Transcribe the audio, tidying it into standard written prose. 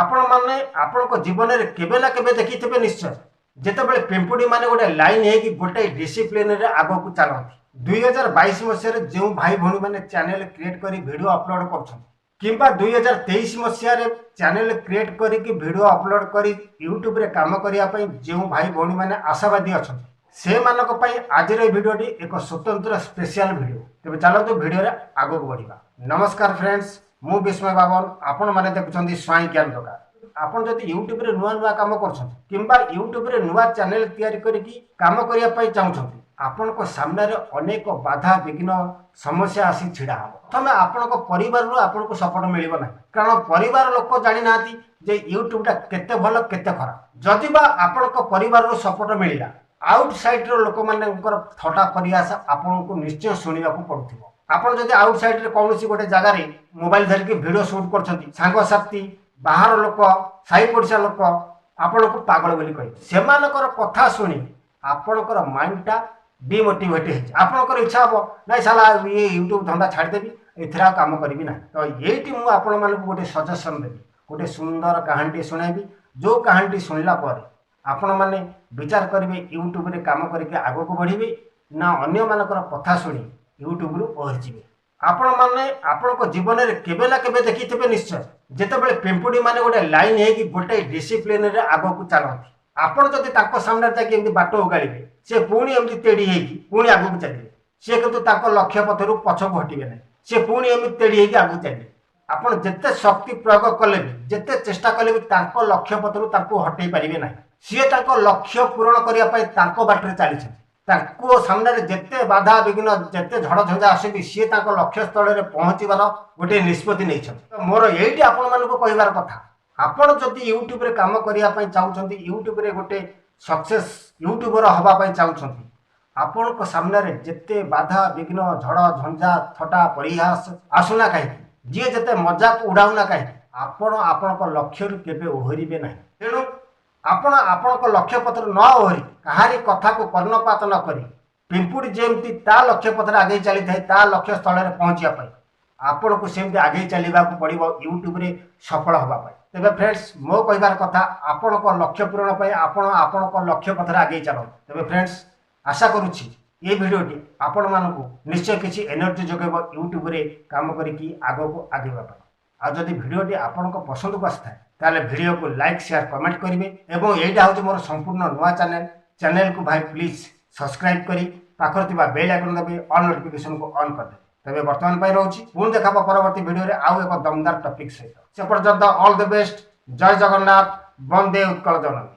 ଆପଣମାନେ ଆପଣଙ୍କ ଜୀବନରେ କେବେ ନା କେବେ ଦେଖିଥିବେ ନିଶ୍ଚୟ, ଯେତେବେଳେ ପିମ୍ପୁଡ଼ିମାନେ ଗୋଟେ ଲାଇନ୍ ହେଇକି ଗୋଟେ ଡିସିପ୍ଲିନରେ ଆଗକୁ ଚାଲନ୍ତି। 2022 ମସିହାରେ ଯେଉଁ ଭାଇ ଭଉଣୀମାନେ ଚ୍ୟାନେଲ କ୍ରିଏଟ୍ କରି ଭିଡ଼ିଓ ଅପଲୋଡ଼ କରୁଛନ୍ତି କିମ୍ବା 2023 ମସିହାରେ ଚ୍ୟାନେଲ କ୍ରିଏଟ୍ କରିକି ଭିଡ଼ିଓ ଅପଲୋଡ଼ କରି ୟୁଟ୍ୟୁବରେ କାମ କରିବା ପାଇଁ ଯେଉଁ ଭାଇ ଭଉଣୀମାନେ ଆଶାବାଦୀ ଅଛନ୍ତି, ସେମାନଙ୍କ ପାଇଁ ଆଜିର ଏହି ଭିଡ଼ିଓଟି ଏକ ସ୍ୱତନ୍ତ୍ର ସ୍ପେଶିଆଲ ଭିଡ଼ିଓ। ତେବେ ଚାଲନ୍ତୁ, ଭିଡ଼ିଓରେ ଆଗକୁ ବଢ଼ିବା। ନମସ୍କାର ଫ୍ରେଣ୍ଡସ୍, ମୁଁ ବିସ୍ମୟ ବାବନ, ଆପଣମାନେ ଦେଖୁଛନ୍ତି ସ୍ୱାଇଁ ଜ୍ଞାନ ଦୋକାନ। ଆପଣ ଯଦି ୟୁଟ୍ୟୁବରେ ନୂଆ ନୂଆ କାମ କରୁଛନ୍ତି କିମ୍ବା ୟୁଟ୍ୟୁବରେ ନୂଆ ଚ୍ୟାନେଲ ତିଆରି କରିକି କାମ କରିବା ପାଇଁ ଚାହୁଁଛନ୍ତି, ଆପଣଙ୍କ ସାମ୍ନାରେ ଅନେକ ବାଧା ବିଘ୍ନ ସମସ୍ୟା ଆସି ଛିଡ଼ା ହେବ। ପ୍ରଥମେ ଆପଣଙ୍କ ପରିବାରରୁ ଆପଣଙ୍କୁ ସପୋର୍ଟ ମିଳିବ ନାହିଁ, କାରଣ ପରିବାର ଲୋକ ଜାଣିନାହାନ୍ତି ଯେ ୟୁଟ୍ୟୁବଟା କେତେ ଭଲ, କେତେ ଖରାପ। ଯଦି ବା ଆପଣଙ୍କ ପରିବାରରୁ ସପୋର୍ଟ ମିଳିଲା, ଆଉଟ୍ ସାଇଡ୍ର ଲୋକମାନଙ୍କର ଥଟା ପରିହାସ ଆପଣଙ୍କୁ ନିଶ୍ଚୟ ଶୁଣିବାକୁ ପଡୁଥିବ। ଆପଣ ଯଦି ଆଉଟ୍ ସାଇଡ୍ରେ କୌଣସି ଗୋଟେ ଜାଗାରେ ମୋବାଇଲ ଧରିକି ଭିଡ଼ିଓ ସୁଟ୍ କରୁଛନ୍ତି, ସାଙ୍ଗସାଥି, ବାହାର ଲୋକ, ସାହି ପଡ଼ିଶା ଲୋକ ଆପଣଙ୍କୁ ପାଗଳ ବୋଲି କହିବେ। ସେମାନଙ୍କର କଥା ଶୁଣି ଆପଣଙ୍କର ମାଇଣ୍ଡଟା ଡିମୋଟିଭେଟ୍ ହେଇଯିବ। ଆପଣଙ୍କର ଇଚ୍ଛା ହେବ, ନାଇଁ ସାଲା, ଇଏ ୟୁଟ୍ୟୁବ ଧନ୍ଦା ଛାଡ଼ିଦେବି, ଏଥିରେ ଆଉ କାମ କରିବି ନାହିଁ। ତ ଏଇଠି ମୁଁ ଆପଣମାନଙ୍କୁ ଗୋଟେ ସଜେସନ୍ ଦେବି, ଗୋଟେ ସୁନ୍ଦର କାହାଣୀଟିଏ ଶୁଣାଇବି, ଯେଉଁ କାହାଣୀଟି ଶୁଣିଲା ପରେ ଆପଣମାନେ ବିଚାର କରିବେ, ୟୁଟ୍ୟୁବରେ କାମ କରିକି ଆଗକୁ ବଢ଼ିବେ ନା ଅନ୍ୟମାନଙ୍କର କଥା ଶୁଣି ୟୁଟ୍ୟୁବରୁ ଓହରିଯିବେ। ଆପଣମାନେ ଆପଣଙ୍କ ଜୀବନରେ କେବେ ନା କେବେ ଦେଖିଥିବେ ନିଶ୍ଚୟ, ଯେତେବେଳେ ପିମ୍ପୁଡ଼ିମାନେ ଗୋଟେ ଲାଇନ୍ ହେଇକି ଗୋଟେ ଡିସିପ୍ଲିନରେ ଆଗକୁ ଚାଲନ୍ତି। ଆପଣ ଯଦି ତାଙ୍କ ସାମ୍ନାରେ ଯାଇକି ଏମିତି ବାଟ ଓଗାଳିବେ, ସେ ପୁଣି ଏମିତି ତେଡ଼ି ହେଇକି ପୁଣି ଆଗକୁ ଚାଲିବେ। ସିଏ କିନ୍ତୁ ତାଙ୍କ ଲକ୍ଷ୍ୟ ପଥରୁ ପଛକୁ ହଟିବେ ନାହିଁ। ସେ ପୁଣି ଏମିତି ତେଡ଼ି ହେଇକି ଆଗକୁ ଚାଲିବେ। ଆପଣ ଯେତେ ଶକ୍ତି ପ୍ରୟୋଗ କଲେ ବି, ଯେତେ ଚେଷ୍ଟା କଲେ ବି ତାଙ୍କ ଲକ୍ଷ୍ୟ ପଥରୁ ତାଙ୍କୁ ହଟେଇ ପାରିବେ ନାହିଁ। ସିଏ ତାଙ୍କ ଲକ୍ଷ୍ୟ ପୂରଣ କରିବା ପାଇଁ ତାଙ୍କ ବାଟରେ ଚାଲିଛନ୍ତି। ତାଙ୍କୁ ସାମ୍ନାରେ ଯେତେ ବାଧା ବିଘ୍ନ, ଯେତେ ଝଡ଼ ଝଞ୍ଜା ଆସିବି, ସିଏ ତାଙ୍କ ଲକ୍ଷ୍ୟସ୍ଥଳରେ ପହଞ୍ଚିବାର ଗୋଟିଏ ନିଷ୍ପତ୍ତି ନେଇଛନ୍ତି। ତ ମୋର ଏଇଠି ଆପଣମାନଙ୍କୁ କହିବାର କଥା, ଆପଣ ଯଦି ୟୁଟ୍ୟୁବରେ କାମ କରିବା ପାଇଁ ଚାହୁଁଛନ୍ତି, ୟୁଟ୍ୟୁବରେ ଗୋଟେ ସକ୍ସେସ୍ ୟୁଟ୍ୟୁବର ହେବା ପାଇଁ ଚାହୁଁଛନ୍ତି, ଆପଣଙ୍କ ସାମ୍ନାରେ ଯେତେ ବାଧା ବିଘ୍ନ, ଝଡ଼ ଝଞ୍ଜା, ଥଟା ପରିହାସ ଆସୁନା କାହିଁକି, ଯିଏ ଯେତେ ମଜାକ ଉଡ଼ାଉନା କାହିଁକି, ଆପଣ ଆପଣଙ୍କ ଲକ୍ଷ୍ୟରୁ କେବେ ଓହରିବେ ନାହିଁ। ତେଣୁ ଆପଣ ଆପଣଙ୍କ ଲକ୍ଷ୍ୟ ପଥରୁ ନ ଓହରି, କାହାରି କଥାକୁ କର୍ଣ୍ଣପାତ ନ କରି, ପିମ୍ପୁଡ଼ି ଯେମିତି ତା ଲକ୍ଷ୍ୟ ପଥରେ ଆଗେଇ ଚାଲିଥାଏ ତା ଲକ୍ଷ୍ୟ ସ୍ଥଳରେ ପହଞ୍ଚିବା ପାଇଁ, ଆପଣଙ୍କୁ ସେମିତି ଆଗେଇ ଚାଲିବାକୁ ପଡ଼ିବ ୟୁଟ୍ୟୁବରେ ସଫଳ ହେବା ପାଇଁ। ତେବେ ଫ୍ରେଣ୍ଡସ୍, ମୋ କହିବାର କଥା, ଆପଣଙ୍କ ଲକ୍ଷ୍ୟ ପୂରଣ ପାଇଁ ଆପଣ ଆପଣଙ୍କ ଲକ୍ଷ୍ୟ ପଥରେ ଆଗେଇ ଚାଲନ୍ତୁ। ତେବେ ଫ୍ରେଣ୍ଡସ୍, ଆଶା କରୁଛି ଏ ଭିଡ଼ିଓଟି ଆପଣମାନଙ୍କୁ ନିଶ୍ଚୟ କିଛି ଏନର୍ଜି ଯୋଗାଇବ ୟୁଟ୍ୟୁବରେ କାମ କରିକି ଆଗକୁ ଆଗେଇବା ପାଇଁ। ଆଉ ଯଦି ଭିଡ଼ିଓଟି ଆପଣଙ୍କ ପସନ୍ଦକୁ ଆସିଥାଏ, ତାହେଲେ ଭିଡ଼ିଓକୁ ଲାଇକ୍, ସେୟାର, କମେଣ୍ଟ କରିବେ ଏବଂ ଏଇଟା ହେଉଛି ମୋର ସମ୍ପୂର୍ଣ୍ଣ ନୂଆ ଚ୍ୟାନେଲ। ଚ୍ୟାନେଲକୁ ଭାଇ ପ୍ଲିଜ୍ ସବସ୍କ୍ରାଇବ୍ କରି ପାଖରେ ଥିବା ବେଲ୍ ଆଇକନ୍ ଦାବି ଅଲ୍ ନୋଟିଫିକେସନକୁ ଅନ୍ କରିଦେବେ। ତେବେ ବର୍ତ୍ତମାନ ପାଇଁ ରହୁଛି। ପୁଣି ଦେଖା ହେବ ପରବର୍ତ୍ତୀ ଭିଡ଼ିଓରେ ଆଉ ଏକ ଦମଦାର ଟପିକ୍ ସହିତ। ସେ ପର୍ଯ୍ୟନ୍ତ all the best. Jay Jagannath, Vande Utkal Janani.